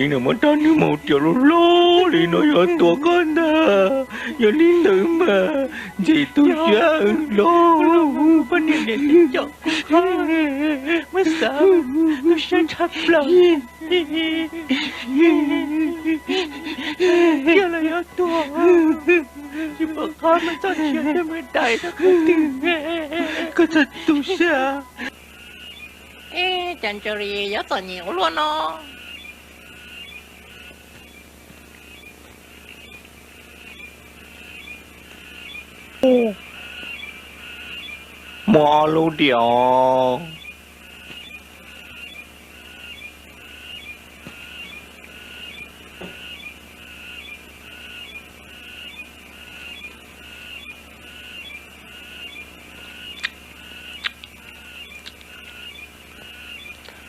Nws muab rab niag maum riam loj loj li no yuav tua koj ntag. Yog li ntawd mas ntxim tu siab loj. Muab xav tu siab tshaj plaws. Yog los yuav tua, tsis pom qab mas txoj sia thiaj mus dai rau qhov twg. Koj txhob tu siab. Eb, cas Ntsaws Lis yuav txom nyem ua luaj no? Muaj ob lub diam.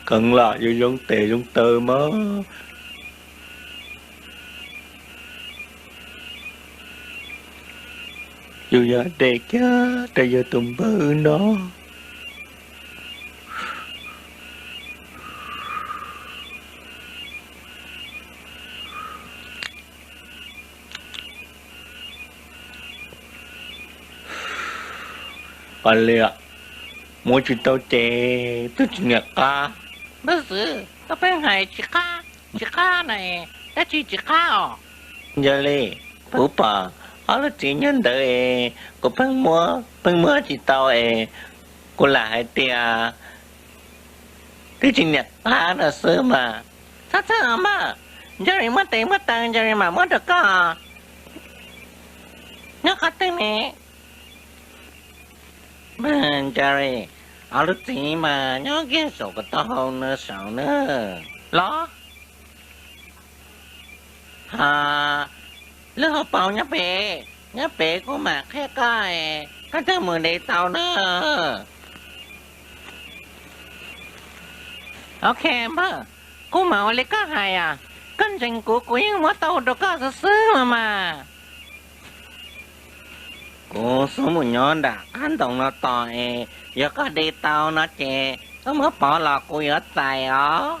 Kheev lam yuav zoo tes zoo taw mas. Yus yog dej kiag rau yog tus npawg no. Paj Liam, muab tsis tau ces twb tsis niam qab. Npawg Xwm, koj pheej hais tsis qab tsis qab na, dab tsi tsis qab os? Ntsaws Lis, kuv pom ob lub txiv nyob ntawd es kuv pheej muab, pheej muab tsis tau es kuv lam hais tias twb tsis niam qab no xwb mas. Txhob txhawj os npawg, Ntsaws Lis muaj tes muaj taw Ntsaws Lis mam muab rau koj. Nyob qhov twg ne? Npawg Ntsaws Lis, ob lub txiv mas nyob kiag saum kuv taub hau no saud na. Los? Ha, lub hauv paus nyob pem, nyob pem kuv mam qhia koj, koj thiaj mus de tau na. Ok npawg, kuv mam ua li koj hais as, koj ntseeg kuv, kuv yeej muab tau rau koj xwb xwb los mas. Kuv xub mus nyob nram qab ntoo no tos es yog koj de tau no ces koj muab pov los kuv yuav txais os.